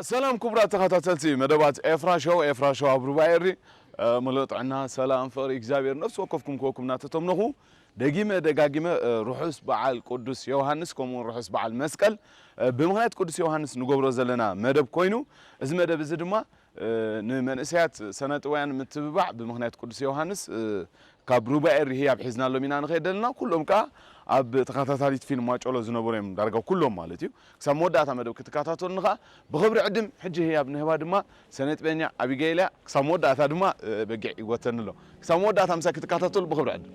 ሰላም ክቡራት ተኸታተልቲ መደባት ኤፍራ ሾው፣ ኤፍራ ሾው ኣብ ሩባ ኤሪ፣ እ፣ ምሉእ ጥዕና፣ ሰላም፣ ፍቕሪ እግዚኣብሔር ነፍሲ ወከፍኩም ክወኩም እናተተምነኹ፣ ደጊመ ደጋጊመ፣ እ፣ ርሑስ በዓል ቅዱስ ዮሃንስ፣ ከምኡ እውን ርሑስ በዓል መስቀል፣ እ፣ ብምኽንያት ቅዱስ ዮሃንስ ንገብሮ ዘለና መደብ ኮይኑ፣ እዚ መደብ እዚ ድማ፣ እ፣ ንመንእሰያት ሰነ ጥበውያን ምትብባዕ ብምኽንያት ቅዱስ ዮሃንስ፣ እ፣ ካብ ሩባ ኤሪ ህያብ ሒዝናሎም ኢና ንኸይድ ዘለና። ኩሎም ከኣ ኣብ ተኸታታሊት ፊልም ማጨሎ ዝነበሩ እዮም፣ ዳርጋ ኩሎም ማለት እዩ። ክሳብ መወዳእታ መደብ ክትከታተሉኒ ከኣ ብኽብሪ ዕድም። ሕጂ ህያብ ንህባ ድማ ሰነ ጥበበኛ ኣቢገይል እያ። ክሳብ መወዳእታ ድማ፣ እ፣ በጊዕ ይጎተኒ ኣሎ። ክሳብ መወዳእታ ምሳይ ክትከታተሉ ብኽብሪ ዕድም።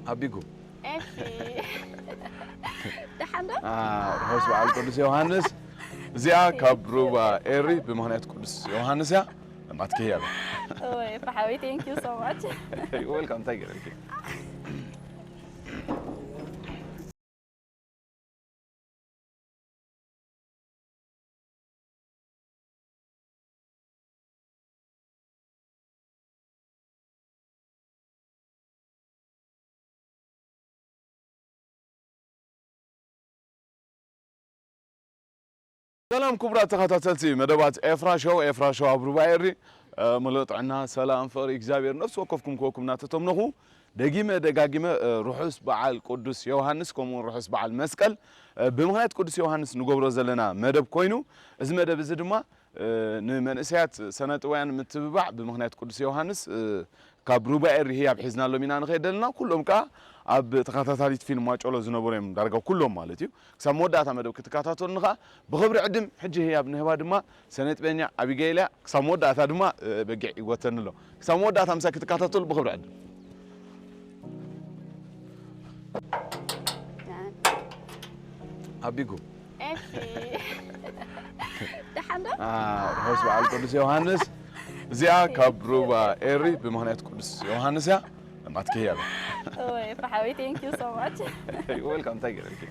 ኣቢጉ። ኤፊ። ደሓን ዶ? አ፣ ርሑስ በዓል ቅዱስ ዮሃንስ። እዚኣ ካብ ሩባ ኤሪ ብምኽንያት ቅዱስ ዮሃንስ እያ። ናትኪ ህያብ። ኦይ፣ ኤፊ ሓወይ፣ thank you so much። You're welcome፣ እንታይ ገይረልኪ? ሰላም ክቡራት ተኸታተልቲ መደባት ኤፍራ ሾው፣ ኤፍራ ሾው ኣብ ሩባ ኤሪ፣ እ፣ ምሉእ ጥዕና፣ ሰላም፣ ፍቕሪ እግዚኣብሔር ነፍሲ ወከፍኩም ክወኩም እናተተምነኹ፣ ደጊመ ደጋጊመ፣ እ፣ ርሑስ በዓል ቅዱስ ዮሃንስ ከምኡ እውን ርሑስ በዓል መስቀል፣ እ፣ ብምኽንያት ቅዱስ ዮሃንስ ንገብሮ ዘለና መደብ ኮይኑ፣ እዚ መደብ እዚ ድማ፣ እ፣ ንመንእሰያት ሰነ ጥበውያን ምትብባዕ ብምኽንያት ቅዱስ ዮሃንስ፣ እ፣ ካብ ሩባ ኤሪ ህያብ ሒዝናሎም ኢና ንኸይድ ዘለና። ኩሎም ከኣ ኣብ ተኸታታሊት ፊልም ማጨሎ ዝነበሩ እዮም፣ ዳርጋ ኩሎም ማለት እዩ። ክሳብ መወዳእታ መደብ ክትከታተሉኒ ከኣ ብኽብሪ ዕድም። ሕጂ ህያብ ንህባ ድማ ሰነ ጥበበኛ ኣቢገይል እያ። ክሳብ መወዳእታ ድማ፣ እ፣ በጊዕ ይጎተኒ ኣሎ። ክሳብ መወዳእታ ምሳይ ክትከታተሉ ብኽብሪ ዕድም። ኣቢጉ። ኤፊ። ደሓን ዶ? አ፣ ርሑስ በዓል ቅዱስ ዮሃንስ። እዚኣ ካብ ሩባ ኤሪ ብምኽንያት ቅዱስ ዮሃንስ እያ። ናትኪ ህያብ። ኦይ፣ ኤፊ ሓወይ፣ thank you so much። You're welcome፣ እንታይ ገይረልኪ?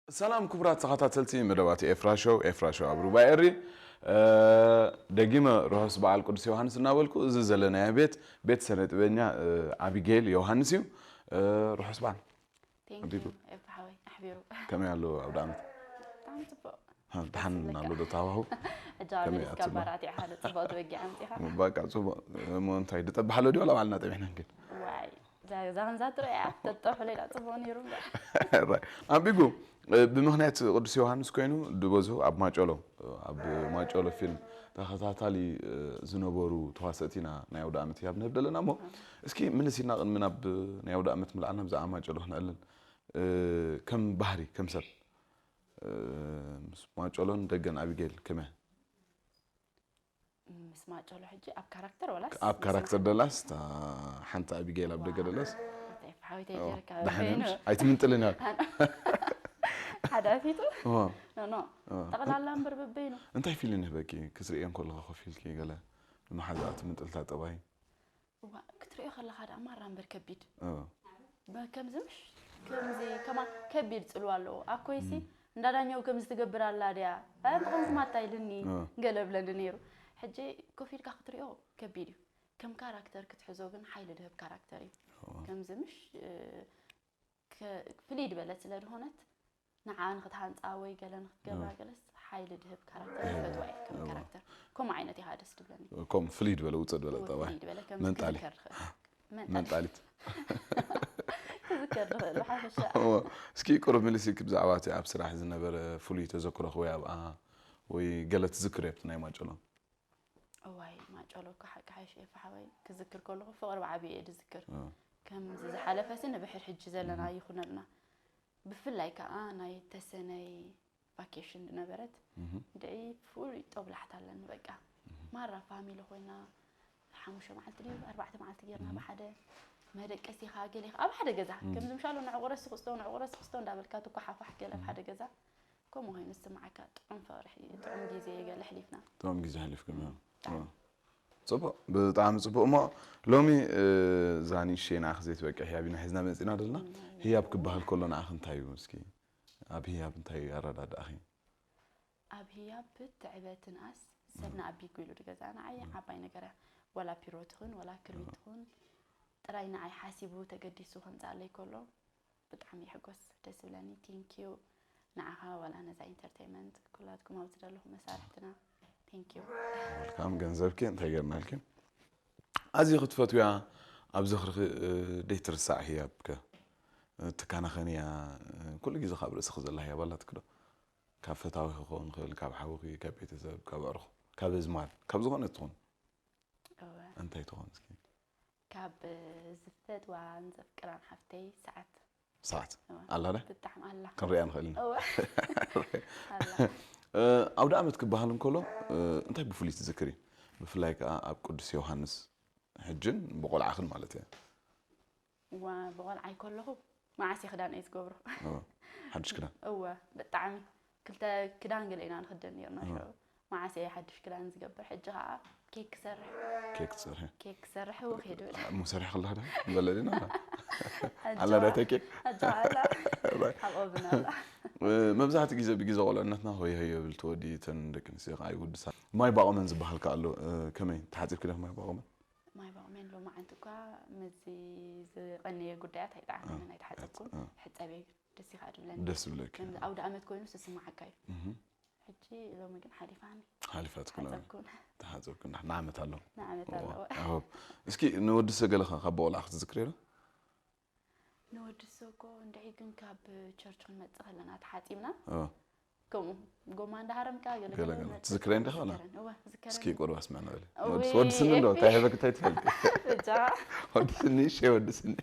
ሰላም ክቡራት ተኸታተልቲ መደባት ኤፍራ ሾው፣ ኤፍራ ሾው ኣብ ሩባ ኤሪ፣ እ፣ ደጊመ ርሑስ በዓል ቅዱስ ዮሃንስ እናበልኩ፣ እዚ ዘለናዮ ቤት፣ ቤት ሰነ ጥበበኛ፣ እ፣ ኣቢጌል ዮሃንስ እዩ። እ፣ ርሑስ በዓል። Thank ኣቢጉ። You፣ ኤፍራ ሓወይ፣ ኣሕቢሩ። ከመይ ኣሎ ኣብ ዳኣመት? ብጣዕሚ ጽቡቕ። ሃ፣ ደሓን ኣሎ ዶ ታዋሁ? ሕጂ ኣብ ከመይ ሪስካ ኣትሎ? ባራት እያ ሓደ ጽቡቕ ትወጊዕ ኣምጺኻ። በቃ ጽቡቕ። እሞ እንታይ፣ ድጠብሕ ኣሎ ድዩ ዋላ ባዕልና ጠቢሕና ንከይድ? ዋይ፣ እዛ፣ እዛ ክንዛ ትርእያ፣ ተጠብሑ ሌላ ጽቡቕ ነይሩ እምበር። ራይ። ኣቢጉ፣ እ፣ ብምኽንያት ቅዱስ ዮሃንስ ኮይኑ፣ ድበዝሑ ኣብ ማጨሎ፣ ኣብ ማጨሎ ፊልም ተኸታታሊ፣ እ፣ ዝነበሩ ተዋሰእቲ ኢና ናይ ኣውደ ዓመት ህያብ ንህብ ዘለና እሞ፣ እስኪ ምልስ ኢልና ቅድሚ ናብ ናይ ኣውደ ዓመት ምልዓልና ብዛዕባ ማጨሎ ክንዕልል፣ እ፣ ከም ባህሪ፣ ከም ሰብ፣ እ፣ ምስ ማጨሎን ደገን ኣቢጌል ከመይ? ምስ ማጨሎ ሕጂ ኣብ ካራክተር ወላስ ኣብ ምስ ካራክተር ደላስ፣ እታ ሓንቲ ኣቢጌል ኣብ ደገ ደላስ? እንታይ ሓወይተይ ኦ፣ ጌርካ ደሓን በይኑ? ምሽ? ኣይትምንጥልን እያ። ኣነ ሓደ ኣፊቱ? ኦ። ኖ፣ ኖ። ኦ። ጠቕላላ እምበር በበይኑ። እንታይ ፊልም ይህበኪ? ክትርእየን ከለኻ ኮፍ ኢልኪ ገለ ንመሓዛኣ ትምንጥልታ ጠባይ? እዋ፣ ክትርእዮ ከለኻ ደኣ ማራ እምበር ከቢድ። እ። በ-፣ ከምዚ ምሽ፣ ከምዚ ከማን ከቢድ ጽልዋ ኣለዎ። ኣኮይሲ እም። እንዳ ዳኛው ከምዚ ትገብር ኣላ ድያ? ኣንተ ከምዚ ማታ ኢልኒ፣ እ። ገለ ብለኒ ነይሩ። ሕጂ ኮፍ ኢልካ ክትርእዮ ከቢድ እዩ። ከም ካራክተር ክትሕዞ ግን ሓይሊ ድህብ ካራክተር እዩ። እዋ። ከምዚ ምሽ፣ እ፣ ከ-፣ ፍልይ ዝበለት ስለ ድኾነት፣ ንዓ ንኽትሃንጻ ወይ ገለ ንኽትገብራ እዎ። ገለስ ሓይሊ ድህብ ካራክተር እዎ። ይፈትዋ እየ፣ ከም እዎ። ካራክተር። ከምኡ ዓይነት እየ ደስ ድብለኒ። ከምኡ ፍልይ ዝበለ፣ ውጽእ ዝበለ እዎ፣ ጠባይ። ፍልይ ዝበለ፣ ከም መንጣሊ። ክዝከር ዝኽእል። መንጣሊ። መንጣሊት። ክዝከር ዝኽእል፣ ብሓፈሻ። እዎ። እስኪ ቁሩብ ምልስ ኢልኪ ብዛዕባ እቲ ኣብ ስራሕ ዝነበረ ፍሉይ ተዘክሮኺ ወይ ኣብኣ ወይ ገለ ትዝክርዮ ኣብቲ ናይ ማጨሎ? እዋይ፣ ማጨሎ እኮ ሓቂ ሓይሽ ኤፋ ሓወይ፣ ክዝክር ከለኹ ፍቕሪ ብዓብዩ እየ ዝዝክር። እ። ከምዚ ዝሓለፈሲ ንብሕር ሕጂ ዘለና እም። ይኹነልና። ብፍላይ ከኣ ናይ ተሰነይ ቫኬሽን ዝነበረት፣ እም። ድዒ ፍሉይ ጦብላሕታ ኣለኒ በቃ። እም። ማራ ፋሚሊ ኮይና፣ ሓሙሽተ መዓልቲ ድዩ፣ ኣርባዕተ መዓልቲ ጌርና እም። ብሓደ፣ መደቀሲኻ፣ ገሌኻ፣ ኣብ ሓደ ገዛ። እም። ከምዚ ምሻሎ ንዕቑረ ስኽስቶ፣ ንዕቑረ ስኽስቶ እንዳበልካ ትኳሓኳሕ ገለ ኣብ እም። ሓደ ገዛ። ከምኡ ኮይኑ ዝስምዓካ ጥዑም ፍቕሪ፣ ጥዑም ግዜ ገለ ኣሕሊፍና። ጥዑም ግዜ ኣሕሊፍኩም፣ እም። ብጣዕሚ። እም። ጽቡቕ፣ ብጣዕሚ ጽቡቕ። እሞ ሎሚ፣ እ፣ እዛ ንእሽተይ ንኣኺ ዘይትበቅዕ ህያብ ኢና ሒዝና መጺና ዘለና። እም፣ ህያብ ክበሃል ከሎ ንኣኺ እንታይ እዩ? እስኪ ኣብ ህያብ እንታይ ኣረዳድኣኺ? ኣብ ህያብ ትዕበ ትንኣስ፣ ሰብ እም። ንኣቢጉ ኢሉ ድገዛ ንዓይ እም። ዓባይ ነገር እያ። ወላ ፒሮ ትኹን፣ ወላ ክርቢት እም። ትኹን፣ ጥራይ ንዓይ ሓሲቡ ተገዲሱ ከምጽኣለይ ከሎ ብጣዕሚ ይሕጎስ፣ ደስ ይብለኒ። ቴንኪዩ ንዓኻ፣ ዋላ ነዛ ኢንተርቴይመንት፣ ኩላትኩም ኣብዚ ዘለኹም መሳርሕትና፣ ቴንኪዩ። ወልካም። ገንዘብኪ እንታይ ገርናልኪ? ኣዝዩ ክትፈትውያ፣ ኣብ ዝኽርኺ፣ እ፣ ደይትርሳዕ ህያብከ? እ፣ ትከናኸንያ፣ እ፣ ኩሉ ግዜ ካብ ርእስኺ ዘላ ህያብ ኣላትኪ ዶ? ካብ ፈታዊ ክኸውን ይኽእል፣ ካብ ሓውኺ፣ ካብ ቤተሰብ፣ ካብ ኣዕሩኽ፣ ካብ ኣዝማድ፣ ካብ ዝኾነ ትኹን። እወ። እንታይ ትኾን እስኪ? ካብ ዝፈትዋን ዘፍቅራን ሓፍተይ ሰዓት። ሰዓት? እወ። ኣላ ዶ? ብጣዕሚ ኣላ። ክንሪኣ ንኽእል ኢና። እወ። ኣላ። እ፣ ኣውደ ዓመት ክበሃል እንከሎ፣ እ፣ እንታይ ብፍሉይ ትዝክሪ? ብፍላይ ከኣ ኣብ ቅዱስ ዮሃንስ፣ ሕጅን ብቆልዓኽን ማለት እየ። እዋ፣ ብቆልዓይ ከለኹ መዓስ እየ ክዳን እየ ዝገብሮ? እወ። ሓድሽ ክዳን? እወ፣ ብጣዕሚ። ክልተ ክዳን ገለ ኢና ንኽደን ነይርና እወ። ሽዑ። መዓስ እየ ሓድሽ ክዳን ዝገብር? ሕጂ ኸዓ ኬክ ክሰርሕ። ኬክ ትሰርሒ? ኬክ ክሰርሕ እወ፣ ከይድ ብል። እሞ ሰሪሕ ከለኻ ዶ? በለ ዲና? ሕጂ ኣላ ኸዓ፣ ዳይታ ኬክ? ሕጂ ኸዓ ኣላ። ራይ። ኣብ ኦብን ኣላ። እ፣ መብዛሕትኡ ግዜ ብግዜ ቆልዕነትና ሆየ ሆየ ብል ትወዲ፣ እተን ደቂ ኣንስትዮ ኸዓ ይውድሳ። ማይ ባቑመን ዝበሃል ከኣ ኣሎ፣ እ፣ ከመይ? ተሓጺብኪ ዶ ማይ ባቑመን? ማይ ባቑመን ሎማዓንቲ እኳ ምስዚ ዝቐነየ ጉዳያት ኣይጠዓመንን፣ እ፣ ኣይተሓጸብኩን። እ። ሕጸብ እየ ግን ደስ እዩ ከዓ ድብለኒ። ደስ ዝብለኪ። ከም ኣውደ ዓመት ኮይኑ ስስማዓካ እዩ። እህ። ሕጂ ሎሚ ግን ሓሊፋኒ። ሓሊፋትኩ ሎ-፣ ተሓጸብኩን። ተሓጸብኩ። ንዓመት ኣሎ። ንዓመት እዋ፣ ኣለዎ። ኣሆ። እስኪ ንወዲ ሰገለኻ ካብ በቆልዓ ክትዝክርዮ ዶ? ንወዲ ሰጎ እንድዒ ግን ካብ ቸርች ክንመጽእ ከለና ተሓጺብና። እዋ። ከምኡ ጎማ እንዳሃረምካ ገለ ገለ ገለ ገለ። መጽእ ትዝክረኒ ዲኻ ወላ? ዝዝከረኒ። እወ፣ ዝዝከረኒ። እስኪ ቁሩብ ኣስምዕና በሊ። እወ። ወዲ፣ ወዲ ስኒ እንዶ፣ እንታይ ሄበክ እንታይ ትፈልጥ? ብጃ። ወዲ ስኒ፣ ሸይ ወዲ ስኒ።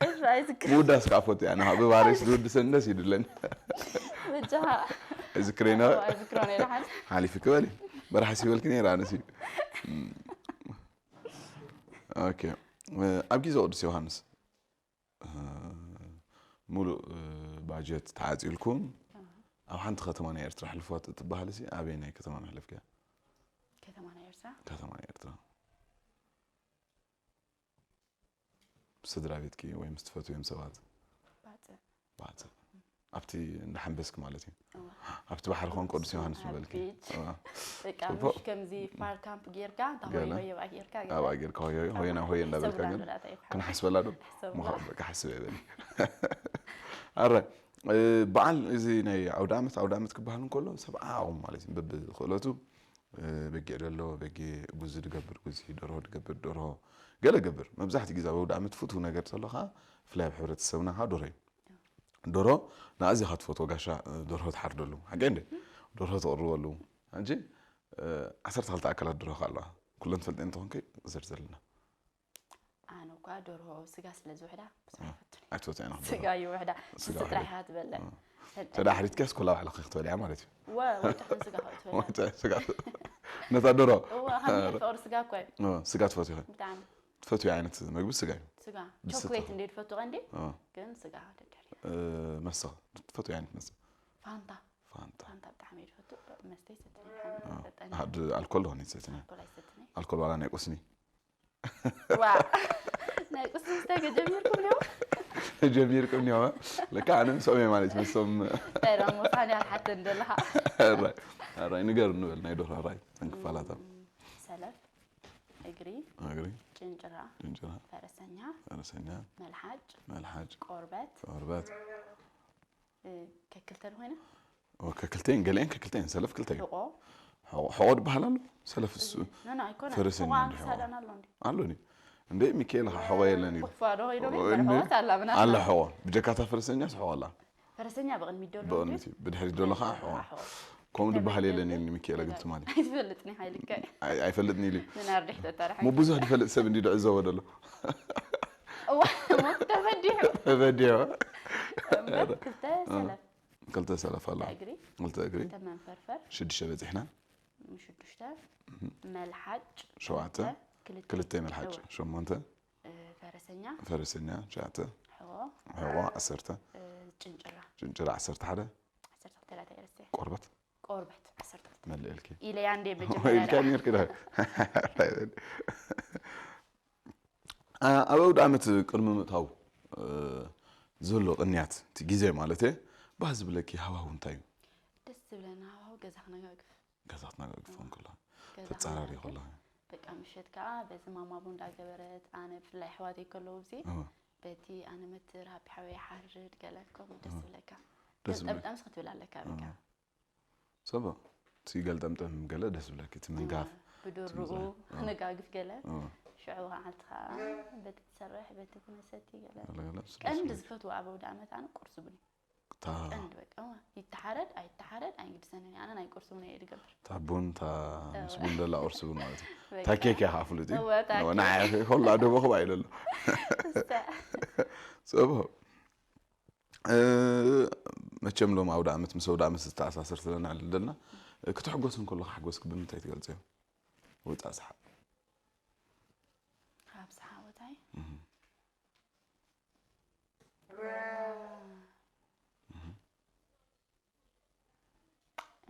እሺ፣ ኣይዝክረኒ። ምውዳስ ከዓ ፈቱ እያ። ንሃ-፣ ብባህሪስ ዝውድሰኒ ደስ ይድለኒ። ብጃ። ኣይዝክረኒ። እወ፣ ኣይዝክሮን እየ ደሓን። ሓሊፍኪ በሊ። በራሕሲ ይበልኪ ነይረ ኣነሲ። እም። ኦኬ። ኣብ ግዜ ቅዱስ ዮሃንስ እ፣ ሙሉእ፣ እ፣ ባጀት ተዓጺልኩም፣ ኣዎ። ኣብ ሓንቲ ከተማ ናይ ኤርትራ ሕልፍዋ እትበሃል ሲ ኣበየናይ ከተማ መሕለፍክያ? ከተማ ናይ ኤርትራ? ከተማ ናይ ኤርትራ። ስድራ ቤትኪ ወይ ምስ ትፈትውዮም ሰባት? ባጽዕ። ባጽዕ። ኣብቲ እንዳሓንበስክ ማለት እዩ። እዋ። ኣብቲ ባሕሪ ኾን ቅዱስ ዮሃንስ ኣብ ምበልኪ። ቢች። እዋ። በቃ ጽቡቕ። ምሽ ከምዚ ፋር ካምፕ ጌርካ፣ እንታ ገለ። ሆዮ ሆዮ ጌርካ፣ ገለ። ኣብኣ ጌርካ ሆዮ ሆዮ፣ ሆየና ሆየ እንዳበልካ ሰብራ ግን እንዳታ ይብካ። ክንሓስበላ ዶ? ሓሰብላ። ምኻ-፣ በቃ ሓስበ ይበል። ኣረ፣ እ፣ በዓል እዚ ናይ ዓውደ ዓመት፣ ዓውደ ዓመት ክበሃል እንከሎ ሰብ ዓቕሙ ማለት እዩ። በብኽእለቱ፣ እ፣ በጊዕ ደሎ፣ በጊዕ ጉዚ ድገብር ጉዚ፣ ደርሆ ድገብር ደርሆ፣ ገለ ገብር። መብዛሕትኡ ግዜ ኣብ ዓውደ ዓመት ፍቱው ነገር ተሎ ኸዓ፣ ብፍላይ ኣብ ሕብረተሰብና ኸዓ ደርሆ እዩ። ደርሆ ንኣዚኻ ትፈትዎ ጋሻ፣ እ፣ ደርሆ ትሓርደሉ። ሓቂ እንደ? ደርሆ ተቕርበሉ። ሕጂ፣ እ፣ ዓሰርተ ክልተ ኣካላት ደርሆ ከ ኣለዋ። ኩለን ትፈልጠን እንተኾንኪ ዘርዝርልና። ኣነ እኳ ደርሆ ስጋ ስለ ዝውሕዳ ብዙሕ እ፣ ኣይፈቱን። ኣይትፈትያን ኢኻ ስጋ ደርሆ። ይውሕዳ። ስጋ ስስ ውሕዳ። ጥራሕ ኢኻ ትበልዕ። እ። ፈልጠኒ። ተዳ ሓሪድካስ ኮላ ባዕልኻ ክትበልዕያ ማለት እዩ። ወ-፣ ወይ ጥሑን ስጋ ከኣ ትበልዕ። ወይ ጥሑን ስጋ። ነታ ደርሆ። እዋ፣ ሃኒ ፍቕሪ ስጋ እኮ እዩ። እ፣ ስጋ ትፈትዊ ኢኻ? ብጣዕሚ። ትፈትዊ ዓይነት መግቢ ስጋ እዩ። ስጋ። ብስተ ቸኮሌት እንደ ትፈቱ ቀንዲ? እ። ግን ስጋ ደደር። እ፣ መስተ ትፈትዊ ዓይነት መስተ? ፋንታ። ፋንታ። ፋንታ ብጣዕሚ እየ ዝፈቱ። መስተ ይሰትኒ፣ እ። ሓንቲ ይሰጠኒ። ሓድ ኣልኮል ዶ ይሰትኒ? ኣልኮል ኣይሰትኒ። ኣልኮል ዋላ ናይ ቁስኒ? ዋ። ናይ ቁስኒ መስተ ከጀሚርኩም ዲኹም? ጀሚርኩም ዲኹም? ለካ ኣነ ምስኦም እየ ማለት፣ ምስኦም። ኧረ፣ ሞሳኒ ኣልሓተን ዘለኻ። ኣራይ፣ ኣራይ፣ ንገር ንበል፣ ናይ ዶር ኣራይ፣ ተንክፋላታ። እም፣ ሰለፍ፣ እግሪ፣ እግሪ፣ ጭንጭራ፣ ጭንጭራ፣ ፈረሰኛ፣ ፈረሰኛ፣ መልሓጭ፣ መልሓጭ፣ ቆርበት፣ ቆርበት። እ፣ ከክልተ ዶ ኮይነ? ኦ፣ ከክልተይን ገለኤን ከክልተይን፣ ሰለፍ ክልተይን። ሕቖ? ሕቖ፣ ሕቖ ድበሃል ኣሎ? ሰለፍ እሱ። ኖ፣ ኖ፣ ኣይኮነን። ፈረሰኛ ሕቖ እንዲ ሕቖ። ኣምሳዳን ኣሎ እንዲ? ኣሎ እንዲ? እንደ ሚካኤል ኸዓ ሕቖ የለን ኢሉ። ቁፋ ዶ ኢሎም ኦ፣ እምበር እንዲ? ሕቖስ ኣላ ምናልባት። ኣላ ሕቖ። ብጀካታ ፈረሰኛስ ሕቖ ኣላ። ፈረሰኛ ብቕድሚት ደሎ ብቕድሚት እንዲ? እዩ። ብድሕሪት ደሎ ኸዓ ሕቖ። ሕቖ። ከምኡ ድበሃል የለን ኢሉ ሚካኤል ግን ትማሊ። ኣይትፈልጥኒ ሓይልካ። ኣይ-፣ ኣይፈልጥን ኢሉ እዩ። ንናርዲ ሕተታ ደሓን። እሞ ብዙሕ ድፈልጥ ሰብ እንዲ ድዕዘቦ ደሎ። እዋ፣ እሞ ተፈዲሑ። ተፈዲሑ። እምበር ክልተ እ። ሰለፍ። ክልተ ሰለፍ ኣላ። ክልተ እግሪ። ክልተ እግሪ። ክልተ መንፈርፈር። ሽዱሽተ በጺሕና። ሽዱሽተ። እህ። መልሓጭ። ሸውዓተ። ክልተ። ክልተ መልሓጭ። እወ። ሸሞንተ። እ፣ ፈረሰኛ። ፈረሰኛ። ትሽዓተ። ሕቖ። ሕቖ። ዓሰርተ። እ፣ ጭንጭራ። ጭንጭራ። ዓሰርተ ሓደ። ዓሰርተ ክልተ ላታ ይረስዕ። ቆርበት። ቆርበት። ዓሰርተ ክልተ። መልእልኪ ኢለያ እንደ መጀመርያ ኢልካ ነርኪ ዳ ኣብ ኣውደ ዓመት ቅድሚ ምእታው ዘሎ ቅንያት እቲ ግዜ ማለት እየ ባህ ዝብለኪ ሃዋሁ እንታይ እዩ? ደስ ዝብለና ሃዋሁ ገዛ ክነጋግፍ ገዛ ክትናጋግፍ ከላ ገዛ ተፃራሪ ክነጋግፍ። ከላ በቃ ምሸት ከዓ በዚ ማማቡ እንዳገበረት ኣነ ብፍላይ ኣሕዋተይ ከለዉ እዚ በቲ ኣነ መትር ሃቢ ሓወይ ሓርድ ገለ ከምኡ ደስ ዝብለካ ደስ ገለ ዝብለካ። ጠምጠምስ ክትብል ኣለካ በቃ ሰባ እቲ ገልጠምጠም ገለ ደስ ዝብለኪ እቲ ምንጋፍ ብድርኡ ምንጋፍ። ክነጋግፍ ገለ እ፣ ሽዑ ከዓ ዓልቲ ከዓ በቲ ትሰርሕ በቲ ትመሰቲ ገለ ገለ ገለ ደስ ቀንዲ ዝብለኪ። ዝፈትዎ ኣብ ኣውደ ዓመት ኣነ ቁርሲ ቡን እዩ እታ ቀንዲ በቃ እዋ፣ ይተሓረድ ኣይተሓረድ ኣይግድሰንን ኣነ ናይ ቁርሲ ቡን እየ ዝገብር እታ ቡን እታ ምስ ቡን ደላ ቁርሲ ቡን ማለት እዩ በቃ። እታ ኬክ እያ ከዓ ፍሉጥ እዩ እወ፣ እታ ኬክ። ንዓይ ከላ ደቦ ክባ ኢለ ኣሎ እሳ- ሰባ እ፣ መቸም ሎም ኣውደ ዓመት ምስ ኣውደ ዓመት ዝተኣሳሰር ስለና ደልና ክትሕጎስ እንከለካ ሓጎስክ ብምንታይ ትገልፅዮ? ወፃእ ሰሓብ ካብ ሰሓወታይ እህ።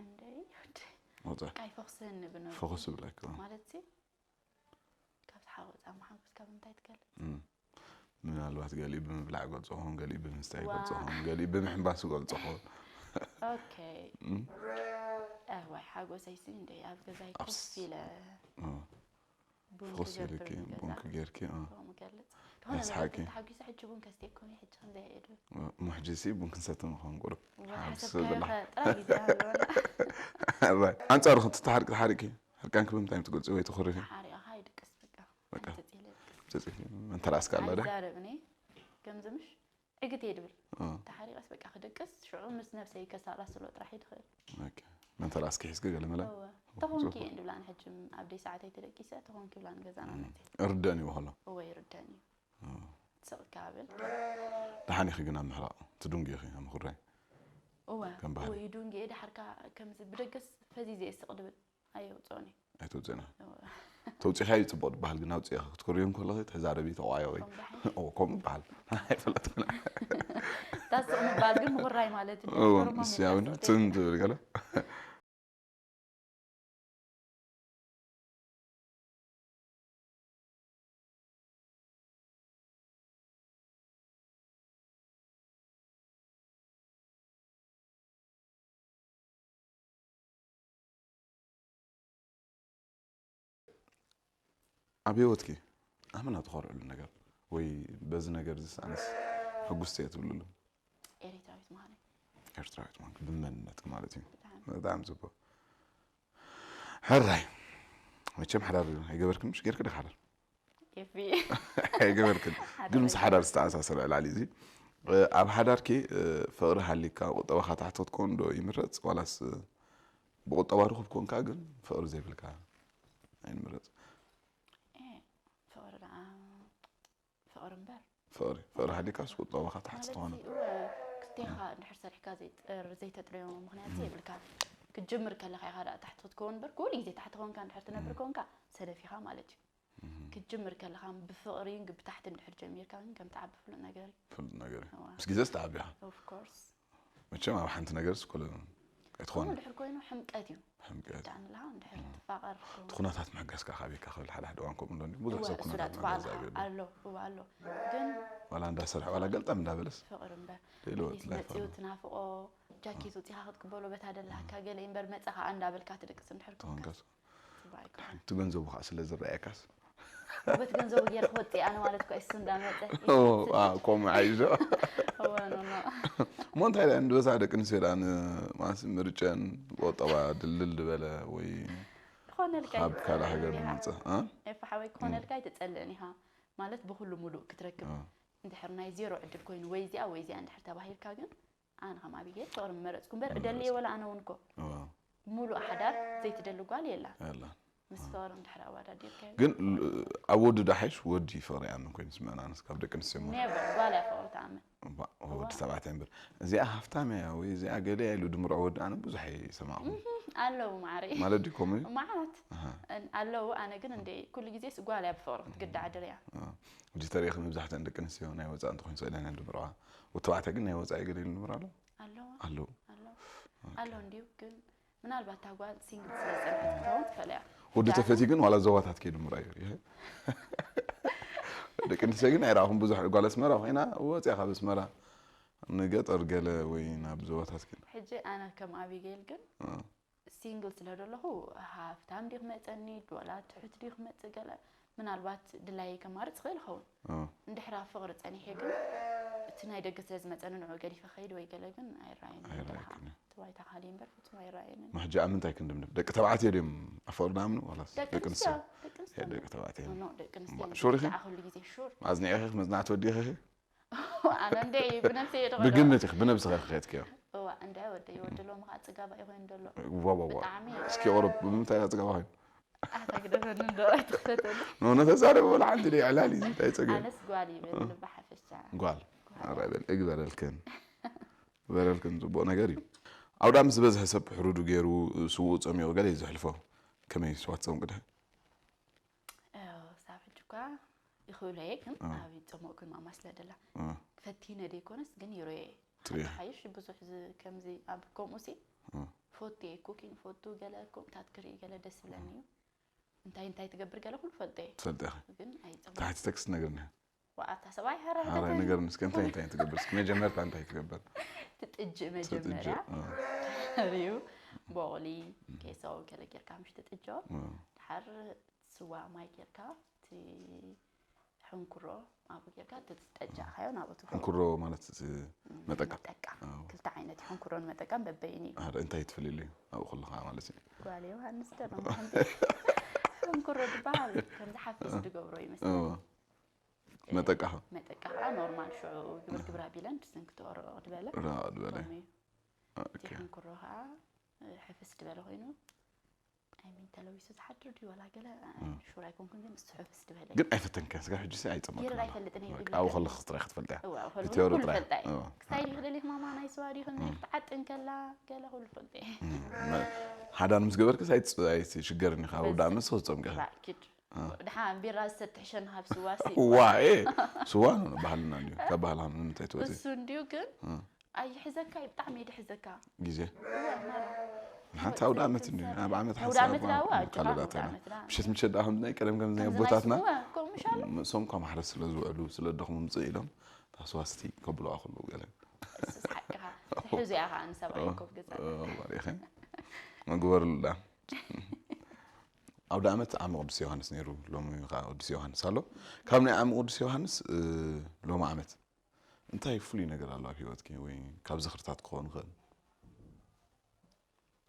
እንደይ ወደይ ወፃእ ካይ ፈኽስን ብነ ፈኹስ ብላክ ማለት ሲ ካብ ሰሓወፃ መሓጎስ ካብ እንታይ ትገልፅ ምናልባት ገሊኡ ብምብላዕ ገልፆ ኸውን ገሊኡ ብምስታይ ዋ። ገልፆ ኸውን ገሊኡ ብምሕንባስ ገልፆ ኸውን ኦኬ እዋይ ሓጎሰይሲ እንደ ኣብ ገዛይ ኮፍ ኣብስ- ኢለ እ፣ ቡን ፈኹስ ክገብር ኢልኪ ገዛ ቡንክ ጌርኪ እ፣ ከምኡ ገልፅ ከሆነ ኣስሓቂ። ነገር ተሓጒሰ ሕጂ ቡን ከስቴ ኮነ ሕጂ ከምዚ ይሄዱ ሙሕጂ ሲ ቡን ክንሰቲ ምኾን ቁሩብ ሓምስ ሓሰብካዮ ብላ ጥራይ ግዜ ኣለወና ኣንፃሩ ክትተሓርቂ ተሓሪቂ ሕርቃንክ ብምንታይ ትገልፂ ወይ ትኹርፊ ሓሪቕኻ ይድቅስ በቃ በቃ። ሕንፅፅ ኢለ ይድቅስ ጨፂፊ መንተራስካ ኣላ ዳ ኣይዛረብ እኔ ከምዚ ምሽ ዕግት እየ ድብል እ፣ ተሓሪቐስ በቃ ክድቅስ ሽዑ ምስ ነብሰይ ከሳላስሎ ጥራሕ ይድኽእል ኦኬ። መንተራስኪ ሒዝኪ ገለ መለ እወ ተኾንኪ እየ እንድብላን ሕጂ ኣብ ደይ ሰዓተይ ተደቂሰ ተኾንኪ ብላን ገዛና መፅእ እርደን ይበሃሎ እወ ይርደን እዩ ትስቕ ካብል ደሓን ኢኺ ግን ኣብ ምሕራቕ ትዱንጊ ኢኺ ኣብ ምኹራይ እወ ከም ባህሊ። ወይ ዱንጌ ደሓርካ ከምዚ ብደገስ ፈዚዘ እየ ስቕ ድብል ኣየውፅኦን እዩ ኣይተውፅእና እወ ተውፂኻዮ ፅቡቕ ዝበሃል ግን ኣውፅእኻ ክትኮርዮም ከለኺ ተዛረቢ ተቋየዊ ከም ደሓን ከምኡ በሃል ኣይፈለጥኩና ታስቕ ምባል ግን ምኹራይ ማለት እዩ እወ ኖርማል ንስያ እውን ይመስል። ትም ትብል ገለ ኣብ ህይወትኪ ኣመና ትኾርዕሉ ነገር ወይ በዚ ነገር ዝስ ኣነስ ሕጉስቲ እየ ትብልሉ ኤሪትራዊት ምዃነይ ኤርትራዊት ማለት ብመንነት ማለት እዩ ብጣዕሚ በጣም ጽቡቅ ሕራይ መቸም ሓዳር ኣይገበርክን ምሽ ጌርክ ዲኻ ሓዳር ኤፊ ኣይገበርክን ግን ምስ ሓዳር ዝተኣሳሰረ ዕላሊ እዚ ኣብ ሓዳርኪ ፍቕሪ ሃሊካ ቁጠባኻ ትሓቶ ክትከውን ዶ ይምረፅ ዋላስ ብቁጠባ ርኹብ ኮንካ ግን ፍቕሪ ዘይብልካ ኣይንምረፅ ኤ፣ ፍቕሪ ደኣ ፍቕሪ እምበር ፍቕሪ ፍቕሪ ሃሊካስ ቁጠባኻ ትሓቲ ማለት ትኾነ እወ ክስቴኻ እንድሕር ሰሪሕካ ዘይጥር ዘይተጥረዮ ምክንያት የብልካ ክትጅምር ከለካ ኢኻ ደኣ ታሕቲ ክትከውን እምበር ኩሉ ግዜ ታሕቲ ኮንካ እንድሕር ትነብር ኮንካ ሰነፍ ኢኻ ማለት እዩ ክትጅምር ከለካ ብፍቕሪ ግን ብታሕቲ እንድሕር ጀሚርካ ግን ከም ትዓቢ ፍሉጥ ነገር እዩ ፍሉጥ ነገር እዩ እዋ። ምስ ግዜ ዝተዓቢኻ ኦፍኮርስ መቸም ኣብ ሓንቲ ነገርስ ኩሉ ከምኡ ኣይትኾነ እንድሕር ኮይኑ ሕምቀት እዩ ሕምቀት ዳንላ እንድሕር ትፋቐር እቲ ኩነታት ምሕጋዝካ ካበይካ ክብል ሓደ ሓደ እዋን ከምኡ እንዶ ብዙሕ እወ ሰብ እሱ ኩነታት ዳ ምሕጋዝ ትበሃል ኣብ ኣሎ እወ ኣሎ ግን ዋላ እንዳሰርሐ ዋላ ገልጣም እንዳበለስ ፍቕሪ እምበር ደይልወት ፕሊዝ ላይፍ መፂኡ ኣሎ ትናፍቆ ጃኬት ውፂኻ ክትቅበሎ በታ ደላካ ገለ እምበር መፀኻ እንዳበልካ ትድቅስ እንድሕር ኮንካ ተኾንካስ ፅቡቅ ኣይኮነን እቲ ገንዘቡ ከዓ ስለ ዝረኣየካስ ውበት ገንዘቡ ገይረ ክወፅእ ኣነ ማለት እኮ እሱ እንዳመፀ ከምኡ ዓይዞ እወ ኖኖ እሞ እንታይ ደኣ ንበዛ ደቂ ኣንስትዮ ደኣ ንማስ ምርጨን ቁጠባ ድልድል ዝበለ ወይ ክኾነልካ ካብ ካልእ ሃገር ኣይትፀልእን ኢኻ ዝመፅእ እ? ኤፋ ሓወይ ክኾነልካ ኣይትፀልእን ኢኻ ማለት ብኩሉ ሙሉእ ክትረክብ እ። እንድሕር ናይ ዜሮ ዕድል ኮይኑ ወይ እዚኣ ወይ እዚኣ እንድሕር ተባሂልካ ግን ኣነ ከም ኣቢጌል ፍቕሪ ምመረፅኩ እምበር ምመረፅኩ። እደልየ ወላ ኣነ እውን እኮ እዋ። ሙሉእ ሓዳር ዘይትደሊ ጓል የላ ያላ ምስ ፍቕሪ እንድሕር ኣወዳዲርካዮ ግን ል- ኣብ ወዲ ዳሓይሽ ወዲ ፍቕሪ ይኣምን ኮይኑ ስምዕና ኣነስ ካብ ደቂ ኣንስትዮ እሞ ኔቨር ጓል እያ ፍቕሪ ትኣምን እባ፣ ወዲ ተባዕታይ እምበር እዚኣ ሃፍታም እያ ወይ እዚኣ ገለ እያ ኢሉ ድምርዖ ወዲ ኣነ ብዙሕ ኣይሰማዕኹም ኣለዉ ማዕረ ማለት ድዩ ከምኡ እዩ መዓት ኣሃ። ኣለዉ ኣነ ግን እንደ ኩሉ ግዜስ ጓል እያ ብፍቕሪ ክትግዳዕድር እያ እ፣ ሕጂ ተሪእኺ መብዛሕትአን ደቂ ኣንስትዮ ናይ ወፃእ እንተኾይኑ ስእለን እየን ድምርዖ ወዲ ተባዕታይ ግን ናይ ወፃኢ ገለ ኢሉ ድምር ኣሎ ኣለዋ ኣለዉ ኣለዉ ኣሎ እንዲዩ ግን ምናልባት እታ ጓል ሲንግል ስለ ዝጸንሐት ክትኸውን ትኽእል እያ። ወዲ ተፈትዩ ግን ዋላ ዞባታት ከይዱ ምርኣዩ። ይሄ ደቂ ኣንስትዮ ግን ኣይረኣኹም ብዙሕ። ጓል ኣስመራ ኮይና ወፂኣ ካብ ኣስመራ ንገጠር ገለ ወይ ናብ ዞባታት ግን ሕጂ ኣነ ከም ኣቢጌል ግን እ፣ ሲንግል ስለ ዘለኹ ሃፍታም ድዩ ክመፀኒ፣ ዶላ ትሑት ድዩ ክመፅእ ገለ፣ ምናልባት ድላየይ ከማርፅ ይኽእል ይኸውን። እ፣ እንድሕር ኣብ ፍቕሪ ጸኒሐ ግን እቲ ናይ ደገ ስለ ዝመፀኒ ንዑ ገዲፈ ከይድ ወይ ገለ ግን ኣይረኣየንን። ኣይረኣየክን እዩ። እቲ ባይታ ካልእ እምበር ፍጹም ኣይረኣየንን። ማሕጂ ኣብ ምንታይ ክንድምድም? ደቂ ተባዕትዮ ድዮም ኣብ ፍቕሪ ዝኣምኑ ዋላስ ደቂ ደቂ ኣንስትዮ? ኣንስትዮ ደቂ ኣንስትዮ ደቂ ተባዕትዮ። ኖ፣ ደቂ ኣንስትዮ እምበር ሹር ኢኺ? ብጣዕ ኩሉ ግዜ ሹር። ኣዝኒዕኺ መጽናዕቲ ወዲኺ? ኣነ እንደ ብነብሰይ እየ ደኸዶ። ብግምት ኢኺ፣ ብነብስኺ ክኸድኪ እዮም። እዋ እንደ ወደይ ወዲ ሎሚ ከዓ ጽጋባ ይኾይን ዘሎ። ዋዋዋ ብጣዕሚ እስኪ ቁሩብ ብምንታይ እያ ጽጋባ ኮይኑ? ኣታ ግደፈኒ እንዶ ኣይትኽፈተሉ። ኖ ነተዛረበ ወላ ሓንቲ ደይ ዕላል እዩ እንታይ ጸገም? ኣነስ ጓል ይበል ብሓፈሻ። ጓል ኣረ በል እግበረልክን በረልክን ጽቡቕ ነገር እዩ። ኣውዳኣመት ዝበዝሐ ሰብ ሕሩዱ ገይሩ ስውኡ ጸሚቑ ገለ እዩ ዘሕልፎ። ከመይ ስዋ ትጸምቁ ድሕር? ሳብ ሕጂ እኳ ይኽእሎ እየ ግን እ። ኣብ ይጸመቕኩ ማማ ስለ ደላ እ፣ ፈቲነ ደይኮነስ ግን ይሮየ ትሪኦ። ሓይሽ ብዙሕ ዝ- ከምዚ ኣብ ከምኡ ሲ እ፣ ፎቱ እየ ኩኪን ፎቱ ገለ ከምታት ክርኢ ገለ ደስ ይብለኒ እዩ። እንታይ እንታይ ትገብር ገለ ኩሉ ፈልጠ እየ ትፈልጢ ኢኺ። ግን ኣይጸመ ታሕቲ ተክስት ነግርኒ። ዋኣታ ሰብኣይ ሃረ ሃረ ብተተን ንገርኒ እስከ እንታይ እንታይ ትገብር እስኪ መጀመርታ እንታይ ትገብር? ትጥጅእ ትጥጅእ። መጀመርያ እ፣ ሪዩ ቦቕሊ ኬሶ ገለ ጌርካ ምሽ ትጥጆ እ። ድሓር ስዋ ማይ ጌርካ እቲ ሕንኩሮ ኣብኡ ጌርካ እቲ ዝጠጃእካዮ ናብኡ ትገብሮ። ሕንኩሮ ማለት እቲ መጠቃ። መጠቃ ኣዎ። ክልተ ዓይነት ሕንኩሮን መጠቃን በበይኒ እዩ። ሓደ እንታይ ትፈልየሉ እዩ ኣብኡ ከለኻ ማለት እዩ። ጓል ዮሃንስ ደሎም ከምዚ ሕንኩሮ ዝበሃል ከምዚ ሓፊስ ዝገብሮ ይመስል። እዎ። መጠቃ ኸ? መጠቃ ከዓ ኖርማል ሽዑ ግብር ግብር ኣቢለን ድስን ክትወርቕ ዝበለ ራቕ ዝበለ። ከምኡ እዩ። እቲ ኦኬ። ሕንኩሮ ከዓ ሕፍስ ዝበለ ኮይኑ ኣይሚን ተለዊሱ ዝሓድር ድዩ ዋላ ገለ ሹር ኣይኮንኩን ግን ንሱ ሕፍስ ዝበለ እዩ። ግን ኣይፈተንካን ስጋብ ሕጂ ሲ ኣይጸመቅካን ይርዳ ኣለኻ። ኣይፈልጥን እየ በቃ ይብል ኣብኡ ግን ከለኽ ጥራይ ክትፈልጥያ እዋ፣ ኣብ ከለኹ ብትዮሪ ኩሉ ጥራይ ፈልጣ እየ። እዋ። ክስታይ ድዩ ክደሊ ማማ ናይ ስዋ ድዩ ክንደይ ክትዓጥን ከላ ገለ ኩሉ ፈልጠ እየ። ሓዳን ምስ ገበርክስ ኣይትዓጥን ሽገር ኢኻ። ወዲ ኣመት ሰው ትጸምቀ ባኪድ ድሓን ቢራ ዝሰትሕ ሸን ሃብ ስዋ ሲ ዋ ኤ ስዋ ነው ባህልና እንዲሁ ካብ ባህልና ምንም እንታይ ትወጽእ እሱ እንዲሁ ግን ኣይሕዘካ እዩ ብጣዕሚ ይድሕዘካ ግዜ እዋ ማራ ሓንቲ ኣውደ ኣመት እንዲ ኣብ ዓመት ኣውደ ሓንሳብ ዓመት ዳዋ ኣጆኻ ካለዳት ኣውደ ኢና ዓመት ዳ ምሸት ምሸት ዳኣ ከምዚ ናይ ቀደም ከምዚ ናይ ከምዚ ናይ ኣቦታትና ስዋ ከምኡ ምሻሉ ም- ሶም ካብ ማሕረስ ስለ ዝውዕሉ ስለ ደኽሙ ምጽእ ኢሎም ታስዋስቲ ከብልዋ ከለዉ ገለ እሱስ ሓቅኻ ትሕዙ እያ ከዓ ንሰብኣይ ኮብ ገዛ ሪኸ መግበርሉ ዳ ኣውደ ኣመት ዓሚ ቅዱስ ዮሃንስ ነይሩ። ሎሚ ከዓ ቅዱስ ዮሃንስ ኣሎ። ካብ ናይ ዓሚ ቅዱስ ዮሃንስ እ፣ ሎሚ ዓመት እንታይ ፍሉይ ነገር ኣሎ ኣብ ህይወትኪ ወይ ካብ ዝኽርታት ክኸውን ይኽእል?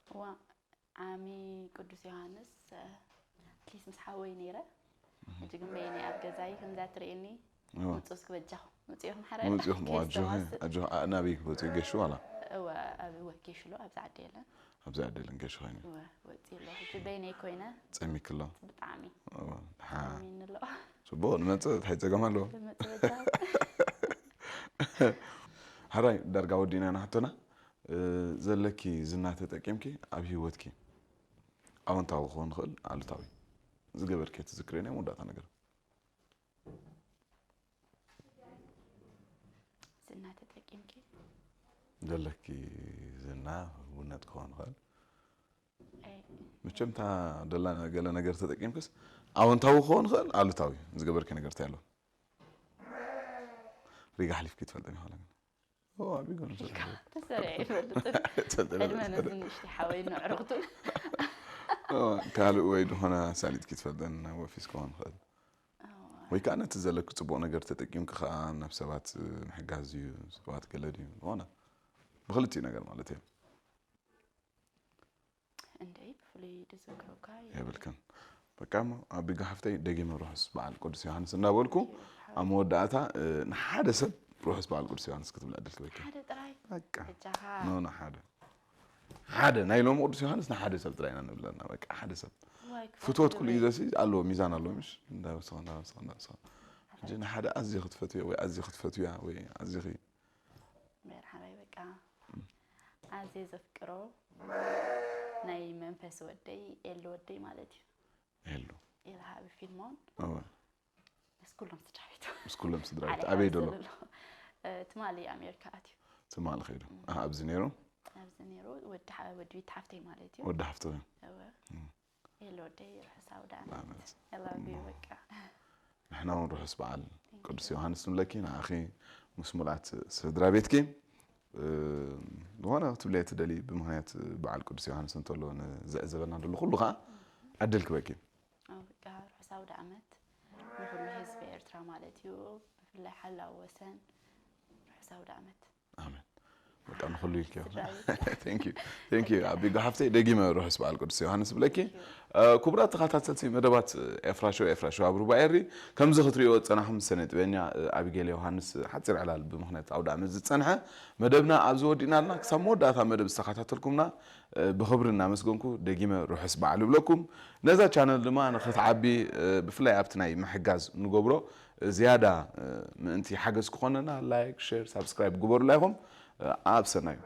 እዋ ዓሚ ቅዱስ ዮሃንስ ኣትሊስት ምስ ሓወይ ነይረ ሕጂ ግን በይነይ ኣብ ገዛይ ከምዛ ትርእየኒ እዋ። ምፁስ ክበጃኹ ምፅኹም ሓረ ምፅኹም ኣጆ ኣጆ ኣናበይ ወፂኡ ገሹ ዋላ እወ ኣብ ወኪሽሎ ኣብዚ ዓዲ የለን ኣብዚ ዓዲ የለን ገሹ ኮይኑ እወ ወፂ ኣሎ ሕጂ በይነይ ኮይነ ፀሚክሎ ብጣዕሚ እዋ፣ ድሓ ሚንሎ ፅቡቅ ንመፅእ እንታይ ፀገም ኣለዎ? ብመፅበጃ ሕራይ ዳርጋ ወዲና ናሕቶና እ፣ ዘለኪ ዝና ተጠቂምኪ ኣብ ህይወትኪ ኣወንታዊ ክኸውን ይኽእል ኣሉታዊ ዝገበርኪ ትዝክሪ ናይ መወዳእታ ነገር ዝና ተጠቂምኪ ዘለኪ ዝና ህውነት ክኸውን ይኽእል ኣይ፣ መቸምታ ደላ ገለ ነገር ተጠቂምክስ ኣወንታዊ ክኸውን ይኽእል ኣሉታዊ ዝገበርኪ ነገር እንታይ ኣሎ ሪጋ ሓሊፍኪ ትፈልጠን ይኽእላ ግን ኦ፣ ኣብ ይገርም ኢልካ ተሰሪዐ ይፈልጥን ተሰሪዐ ዕድመ ነዚ ንእሽተይ ሓወይ ንዕርኽቱ ካልእ ወይ ዝኾነ ኣሳሊጥኪ ትፈልጠን ናብ ኦፊስ ክኸውን ይኽእል ወይ ከዓ ነቲ ዘለኪ ፅቡቕ ነገር ተጠቂምኪ ከዓ ናብ ሰባት ምሕጋዝ እዩ ሰባት ገለ ድዩ ዝኾነ ብክልቲኡ ነገር ማለት እዩ እንደይ ብፍሉይ ድዝክረካ የብልክን በቃ እሞ ኣቢጋ ሓፍተይ ደጊመ ርሑስ በዓል ቅዱስ ዮሃንስ እናበልኩ ኣብ መወዳእታ እ፣ ንሓደ ሰብ ርሑስ በዓል ቅዱስ ዮሃንስ ክትብል ዕድል ክበኪ ሓደ ጥራይ በቃ እጃኻ ኖ ንሓደ ሓደ ናይ ሎሚ ቅዱስ ዮሃንስ ንሓደ ሰብ ጥራይ ኢና ንብለና በቃ ሓደ ሰብ ዋይ ክፉእ ፍትወት ኩሉ ግብሪ። ግዜ ሲ ኣለዎ ሚዛን ኣለዎ ምሽ እንዳበስኻ እንዳበስኻ እንዳበስኻ ሕጂ ንሓደ ኣዝየ ክትፈትዮ ወይ ኣዝየ ክትፈትያ ወይ ኣዝኺ መርሓባይ በቃ ኣዝየ ዘፍቅሮ ናይ መንፈስ ወደይ ኤል ወደይ ማለት እዩ የሉ ኢልሃ ብፊልሞን እወ ምስ ኩሎም ስድራ ቤቱ ምስ ኩሎም ስድራ ቤት ዓሊ ኣበይ ሓወይ ደሎ ዘሎ። እ፣ ትማሊ ኣሜሪካ ኣትዩ ትማሊ ከይዱ ኣህ ኣብዚ ነይሩ ኣብዚ ነይሩ። ወዲ ሓ- ወዲ ቤት ሓፍተይ ማለት እዩ። ወዲ ሓፍቲ እወ። የለ ወደይ፣ ርሑስ ኣውደ ዓመት። ዓመት። I love you በቃ። ንሕና እውን ርሑስ በዓል ቅዱስ ዮሃንስ ንብለኪ፣ ንኣኺ ምስ ሙሉኣት ስድራ ቤትኪ። እ፣ ዝኾነ ክትብለየ ትደሊ ብምኽንያት በዓል ቅዱስ ዮሃንስ እንተሎ ንዝዕዘበና ዘሎ ኩሉ ከዓ ዕድል ክበኪ። ኣዎ፣ በቃ ርሑስ ኣውደ ዓመት ንኹሉ ህዝቢ ኤርትራ ማለት እዩ፣ ብፍላይ ሓላው ወሰን። ርሑስ ኣውደ ዓመት። ኣሜን። በቃ ንኹሉ ኢልኪ። ስድራቤት። Thank you. Thank you ኣቢ ጓሓፍተይ፣ ደጊመ ርሑስ በዓል ቅዱስ ዮሃንስ ብለኪ። እ፣ ክቡራት ተኸታተልቲ መደባት ኤፍራ ሾው፣ ኤፍራ ሾው ኣብ ሩባ ኤሪ፣ ከምዚ ክትሪእዎ ዝጸናሕኩም ስነ ጥበበኛ እ፣ ኣቢጌል ዮሃንስ ሓጺር ዕላል ብምኽንያት ኣውደ ዓመት ዝጸንሐ መደብና ኣብዚ ወዲእና ኣለና። ክሳብ መወዳእታ መደብ ዝተኸታተልኩምና እ፣ ብኽብሪ እናመስገንኩ ደጊመ ርሑስ በዓል ይብለኩም። ነዛ ቻነል ድማ ንኽትዓቢ እ፣ ብፍላይ ኣብቲ ናይ ምሕጋዝ ንገብሮ እ፣ ዝያዳ እ፣ ምእንቲ ሓገዝ ክኾነና ላይክ፣ ሼር፣ ሳብስክራይብ ግበሩላ ኢኹም። እ፣ ኣብ ሰናዩ።